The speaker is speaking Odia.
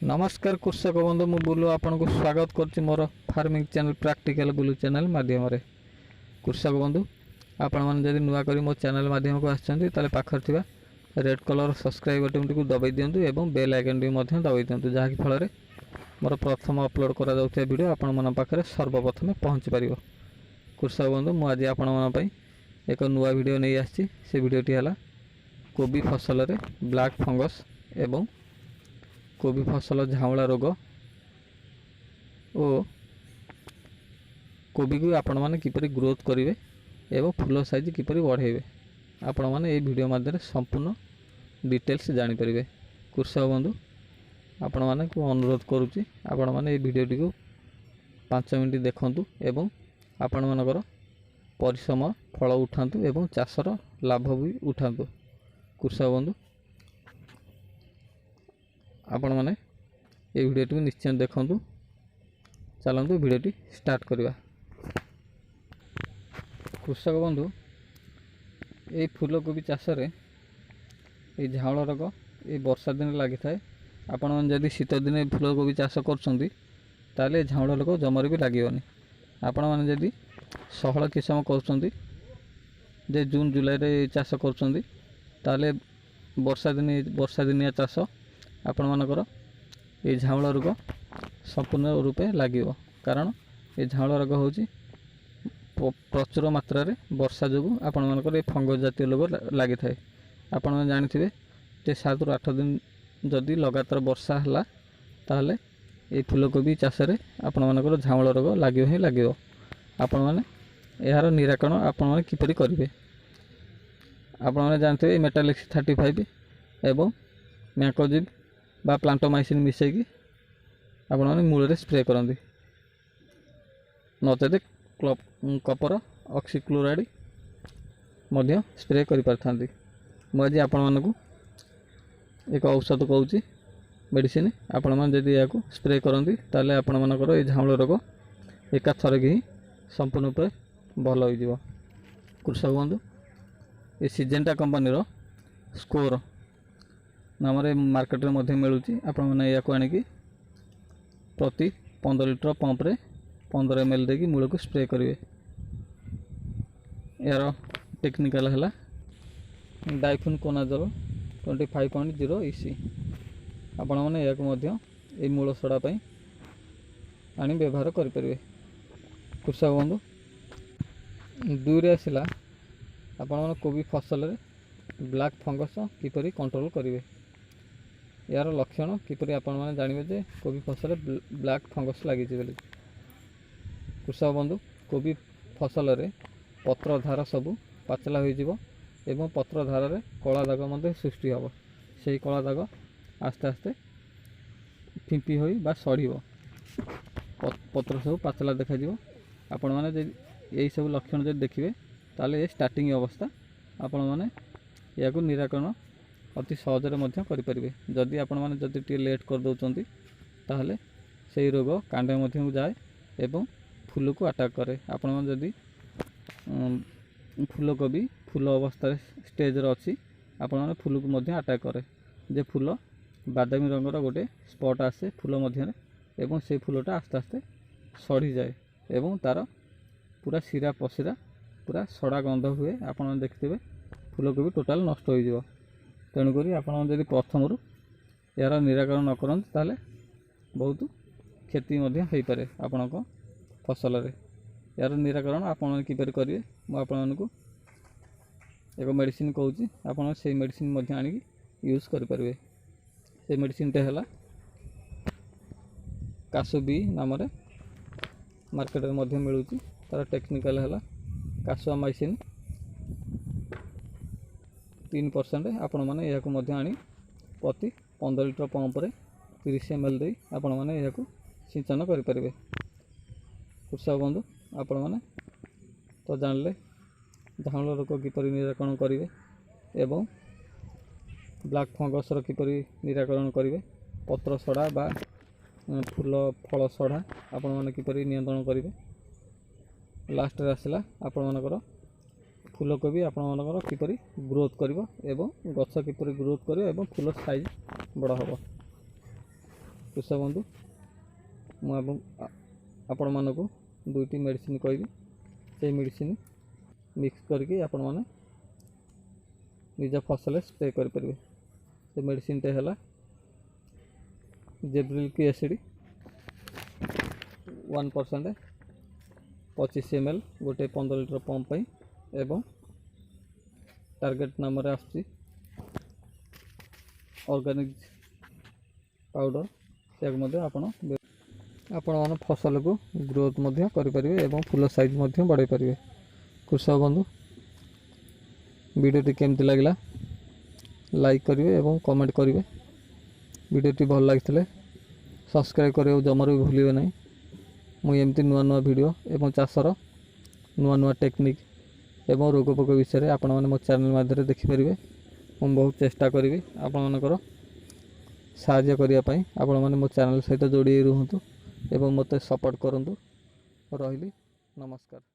ନମସ୍କାର କୃଷକ ବନ୍ଧୁ, ମୁଁ ବୁଲୁ ଆପଣଙ୍କୁ ସ୍ୱାଗତ କରୁଛି ମୋର ଫାର୍ମିଂ ଚ୍ୟାନେଲ୍ ପ୍ରାକ୍ଟିକାଲ ବୁଲୁ ଚ୍ୟାନେଲ୍ ମାଧ୍ୟମରେ। କୃଷକ ବନ୍ଧୁ, ଆପଣମାନେ ଯଦି ନୂଆ କରି ମୋ ଚ୍ୟାନେଲ୍ ମାଧ୍ୟମକୁ ଆସିଛନ୍ତି, ତାହେଲେ ପାଖରେ ଥିବା ରେଡ଼୍ କଲର୍ ସବସ୍କ୍ରାଇବ୍ ବଟନ୍ଟିକୁ ଦବାଇ ଦିଅନ୍ତୁ ଏବଂ ବେଲ୍ ଆଇକନ୍ଟିକୁ ମଧ୍ୟ ଦବାଇ ଦିଅନ୍ତୁ, ଯାହାକି ଫଳରେ ମୋର ପ୍ରଥମ ଅପଲୋଡ଼ କରାଯାଉଥିବା ଭିଡ଼ିଓ ଆପଣମାନଙ୍କ ପାଖରେ ସର୍ବପ୍ରଥମେ ପହଞ୍ଚି ପାରିବ। କୃଷକ ବନ୍ଧୁ, ମୁଁ ଆଜି ଆପଣମାନଙ୍କ ପାଇଁ ଏକ ନୂଆ ଭିଡ଼ିଓ ନେଇ ଆସିଛି। ସେ ଭିଡ଼ିଓଟି ହେଲା କୋବି ଫସଲରେ ବ୍ଲାକ୍ ଫଙ୍ଗସ୍ ଏବଂ କୋବି ଫସଲ ଝାଉଁଳା ରୋଗ ଓ କୋବିକୁ ଆପଣମାନେ କିପରି ଗ୍ରୋଥ୍ କରିବେ ଏବଂ ଫୁଲ ସାଇଜ୍ କିପରି ବଢ଼ାଇବେ, ଆପଣମାନେ ଏହି ଭିଡ଼ିଓ ମାଧ୍ୟମରେ ସମ୍ପୂର୍ଣ୍ଣ ଡିଟେଲ୍ସ ଜାଣିପାରିବେ। କୃଷକ ବନ୍ଧୁ, ଆପଣମାନଙ୍କୁ ଅନୁରୋଧ କରୁଛି, ଆପଣମାନେ ଏହି ଭିଡ଼ିଓଟିକୁ 5 ମିନିଟ୍ ଦେଖନ୍ତୁ ଏବଂ ଆପଣମାନଙ୍କର ପରିଶ୍ରମ ଫଳ ଉଠାନ୍ତୁ ଏବଂ ଚାଷର ଲାଭ ବି ଉଠାନ୍ତୁ। କୃଷକ ବନ୍ଧୁ, ଆପଣମାନେ ଏହି ଭିଡ଼ିଓଟିକୁ ନିଶ୍ଚୟ ଦେଖନ୍ତୁ। ଚାଲନ୍ତୁ ଭିଡ଼ିଓଟି ଷ୍ଟାର୍ଟ କରିବା। କୃଷକ ବନ୍ଧୁ, ଏଇ ଫୁଲକୋବି ଚାଷରେ ଏଇ ଝାଉଁଳ ରୋଗ ଏଇ ବର୍ଷା ଦିନେ ଲାଗିଥାଏ। ଆପଣମାନେ ଯଦି ଶୀତ ଦିନେ ଫୁଲକୋବି ଚାଷ କରୁଛନ୍ତି, ତାହେଲେ ଝାଉଁଳ ରୋଗ ଜମାରୁ ବି ଲାଗିବନି। ଆପଣମାନେ ଯଦି ସହଳ କିସମ କରୁଛନ୍ତି, ଯେ ଜୁନ୍ ଜୁଲାଇରେ ଚାଷ କରୁଛନ୍ତି, ତାହେଲେ ବର୍ଷା ଦିନେ, ବର୍ଷା ଦିନିଆ ଚାଷ, ଆପଣମାନଙ୍କର ଏଇ ଝାଉଁଳ ରୋଗ ସମ୍ପୂର୍ଣ୍ଣ ରୂପେ ଲାଗିବ। କାରଣ ଏ ଝାଉଁଳ ରୋଗ ହେଉଛି ପ୍ରଚୁର ମାତ୍ରାରେ ବର୍ଷା ଯୋଗୁଁ ଆପଣମାନଙ୍କର ଏ ଫଙ୍ଗସ୍ ଜାତୀୟ ରୋଗ ଲାଗିଥାଏ। ଆପଣମାନେ ଜାଣିଥିବେ ଯେ 7ରୁ 8 ଦିନ ଯଦି ଲଗାତାର ବର୍ଷା ହେଲା, ତାହେଲେ ଏଇ ଫୁଲକୋବି ଚାଷରେ ଆପଣମାନଙ୍କର ଝାଉଁଳ ରୋଗ ଲାଗିବ ହିଁ ଲାଗିବ। ଆପଣମାନେ ଏହାର ନିରାକରଣ ଆପଣମାନେ କିପରି କରିବେ? ଆପଣମାନେ ଜାଣିଥିବେ, ମେଟାଲିକ୍ସ 35 ଏବଂ ମ୍ୟାଙ୍କୋଜିବ୍ ବା ପ୍ଲାଣ୍ଟୋମାଇସିନ୍ ମିଶାଇକି ଆପଣମାନେ ମୂଳରେ ସ୍ପ୍ରେ କରନ୍ତି, ନଚେତ କପର ଅକ୍ସିକ୍ଲୋରାଇଡ଼୍ ମଧ୍ୟ ସ୍ପ୍ରେ କରିପାରିଥାନ୍ତି। ମୁଁ ଆଜି ଆପଣମାନଙ୍କୁ ଏକ ଔଷଧ କହୁଛି, ମେଡ଼ିସିନ। ଆପଣମାନେ ଯଦି ଏହାକୁ ସ୍ପ୍ରେ କରନ୍ତି, ତାହେଲେ ଆପଣମାନଙ୍କର ଏଇ ଝାଉଁଳ ରୋଗ ଏକାଥରକେ ହିଁ ସମ୍ପୂର୍ଣ୍ଣ ରୂପେ ଭଲ ହୋଇଯିବ। କୃଷକ ବନ୍ଧୁ, ଏ ସିଜେଣ୍ଟା କମ୍ପାନୀର ସ୍କୋର ନାମରେ ମାର୍କେଟରେ ମଧ୍ୟ ମିଳୁଛି। ଆପଣମାନେ ଏହାକୁ ଆଣିକି ପ୍ରତି 15 ଲିଟର ପମ୍ପରେ 15 ଏମ୍ ଏଲ୍ ଦେଇକି ମୂଳକୁ ସ୍ପ୍ରେ କରିବେ। ଏହାର ଟେକ୍ନିକାଲ ହେଲା ଡାଇଫୁନ୍ କୋନାଜୋଲ 25.0 ଇସି। ଆପଣମାନେ ଏହାକୁ ମଧ୍ୟ ଏଇ ମୂଳ ସଡ଼ା ପାଇଁ ଆଣି ବ୍ୟବହାର କରିପାରିବେ। କୃଷକ ବନ୍ଧୁ, 2ରେ ଆସିଲା ଆପଣମାନେ କୋବି ଫସଲରେ ବ୍ଲାକ୍ ଫଙ୍ଗସ୍ କିପରି କଣ୍ଟ୍ରୋଲ କରିବେ, ଏହାର ଲକ୍ଷଣ କିପରି ଆପଣମାନେ ଜାଣିବେ ଯେ କୋବି ଫସଲରେ ବ୍ଲାକ୍ ଫଙ୍ଗସ୍ ଲାଗିଛି ବୋଲି। କୃଷକ ବନ୍ଧୁ, କୋବି ଫସଲରେ ପତ୍ର ଧାର ସବୁ ପାଚଲା ହୋଇଯିବ ଏବଂ ପତ୍ର ଧାରରେ କଳା ଦାଗ ମଧ୍ୟ ସୃଷ୍ଟି ହେବ। ସେହି କଳା ଦାଗ ଆସ୍ତେ ଆସ୍ତେ ଫିମ୍ପି ହୋଇ ବା ସଢ଼ିବ, ପତ୍ର ସବୁ ପାଚଲା ଦେଖାଯିବ। ଆପଣମାନେ ଯଦି ଏଇସବୁ ଲକ୍ଷଣ ଯଦି ଦେଖିବେ, ତାହେଲେ ଏ ଷ୍ଟାର୍ଟିଂ ଅବସ୍ଥା। ଆପଣମାନେ ଏହାକୁ ନିରାକରଣ ଅତି ସହଜରେ ମଧ୍ୟ କରିପାରିବେ। ଯଦି ଆପଣମାନେ ଯଦି ଟିକେ ଲେଟ୍ କରିଦେଉଛନ୍ତି, ତାହେଲେ ସେଇ ରୋଗ କାଣ୍ଡ ମଧ୍ୟକୁ ଯାଏ ଏବଂ ଫୁଲକୁ ଆଟାକ୍ କରେ। ଆପଣମାନେ ଯଦି ଫୁଲକୋବି ଫୁଲ ଅବସ୍ଥାରେ ଷ୍ଟେଜ୍ରେ ଅଛି, ଆପଣମାନେ ଫୁଲକୁ ମଧ୍ୟ ଆଟାକ୍ କରେ, ଯେ ଫୁଲ ବାଦାମୀ ରଙ୍ଗର ଗୋଟେ ସ୍ପଟ୍ ଆସେ ଫୁଲ ମଧ୍ୟରେ ଏବଂ ସେଇ ଫୁଲଟା ଆସ୍ତେ ଆସ୍ତେ ସଢ଼ିଯାଏ ଏବଂ ତା'ର ପୁରା ଶିରା ପଶିରା ପୁରା ସଢ଼ା ଗନ୍ଧ ହୁଏ। ଆପଣ ଦେଖିଥିବେ, ଫୁଲକୋବି ଟୋଟାଲ୍ ନଷ୍ଟ ହୋଇଯିବ। ତେଣୁକରି ଆପଣ ଯଦି ପ୍ରଥମରୁ ଏହାର ନିରାକରଣ ନ କରନ୍ତି, ତାହେଲେ ବହୁତ କ୍ଷତି ମଧ୍ୟ ହୋଇପାରେ ଆପଣଙ୍କ ଫସଲରେ। ଏହାର ନିରାକରଣ ଆପଣ କିପରି କରିବେ, ମୁଁ ଆପଣମାନଙ୍କୁ ଏକ ମେଡ଼ିସିନ କହୁଛି। ଆପଣ ସେଇ ମେଡ଼ିସିନ ମଧ୍ୟ ଆଣିକି ୟୁଜ୍ କରିପାରିବେ। ସେ ମେଡ଼ିସିନଟା ହେଲା କାଶୁ ବି ନାମରେ ମାର୍କେଟରେ ମଧ୍ୟ ମିଳୁଛି। ତା'ର ଟେକ୍ନିକାଲ ହେଲା କାସୁଆମାଇସିନ୍ 3%। ଆପଣମାନେ ଏହାକୁ ମଧ୍ୟ ଆଣି ପ୍ରତି 15 ଲିଟର ପମ୍ପରେ 30 ଏମ୍ ଏଲ୍ ଦେଇ ଆପଣମାନେ ଏହାକୁ ସିଞ୍ଚନ କରିପାରିବେ। କୃଷକ ବନ୍ଧୁ, ଆପଣମାନେ ତ ଜାଣିଲେ ଝାଉଁଳ ରୋଗ କିପରି ନିରାକରଣ କରିବେ ଏବଂ ବ୍ଲାକ୍ ଫଙ୍ଗସ୍ର କିପରି ନିରାକରଣ କରିବେ, ପତ୍ର ସଢ଼ା ବା ଫୁଲ ଫଳ ସଢ଼ା ଆପଣମାନେ କିପରି ନିୟନ୍ତ୍ରଣ କରିବେ। ଲାଷ୍ଟରେ ଆସିଲା ଆପଣମାନଙ୍କର ଫୁଲକୋବି ଆପଣମାନଙ୍କର କିପରି ଗ୍ରୋଥ୍ କରିବ ଏବଂ ଗଛ କିପରି ଗ୍ରୋଥ୍ କରିବ ଏବଂ ଫୁଲ ସାଇଜ୍ ବଡ଼ ହେବ। କୃଷକ ବନ୍ଧୁ, ମୁଁ ଆପଣମାନଙ୍କୁ ଦୁଇଟି ମେଡ଼ିସିନ କହିବି। ସେଇ ମେଡ଼ିସିନ ମିକ୍ସ କରିକି ଆପଣମାନେ ନିଜ ଫସଲରେ ସ୍ପ୍ରେ କରିପାରିବେ। ସେ ମେଡ଼ିସିନଟା ହେଲା ଜିବ୍ରେଲିକ୍ ଏସିଡ଼ 1%, 25 ml ଗୋଟେ 15 ଲିଟର ପମ୍ପ ପାଇଁ, ଏବଂ ଟାର୍ଗେଟ୍ ନାମରେ ଆସୁଛି ଅର୍ଗାନିକ୍ ପାଉଡ଼ର। ସେୟାକୁ ମଧ୍ୟ ଆପଣମାନେ ଫସଲକୁ ଗ୍ରୋଥ୍ ମଧ୍ୟ କରିପାରିବେ ଏବଂ ଫୁଲ ସାଇଜ୍ ମଧ୍ୟ ବଢ଼ାଇ ପାରିବେ। କୃଷକ ବନ୍ଧୁ, ଭିଡ଼ିଓଟି କେମିତି ଲାଗିଲା ଲାଇକ୍ କରିବେ ଏବଂ କମେଣ୍ଟ କରିବେ। ଭିଡ଼ିଓଟି ଭଲ ଲାଗିଥିଲେ ସବସ୍କ୍ରାଇବ୍ କରିବାକୁ ଜମାରୁ ବି ଭୁଲିବେ ନାହିଁ। ମୁଁ ଏମିତି ନୂଆ ନୂଆ ଭିଡ଼ିଓ ଏବଂ ଚାଷର ନୂଆ ନୂଆ ଟେକ୍ନିକ୍ ଏବଂ ରୋଗ ପୋକ ବିଷୟରେ ଆପଣମାନେ ମୋ ଚ୍ୟାନେଲ୍ ମାଧ୍ୟମରେ ଦେଖିପାରିବେ। ମୁଁ ବହୁତ ଚେଷ୍ଟା କରିବି ଆପଣମାନଙ୍କର ସାହାଯ୍ୟ କରିବା ପାଇଁ। ଆପଣମାନେ ମୋ ଚ୍ୟାନେଲ୍ ସହିତ ଯୋଡ଼ି ହୋଇ ରୁହନ୍ତୁ ଏବଂ ମୋତେ ସପୋର୍ଟ କରନ୍ତୁ। ରହିଲି, ନମସ୍କାର।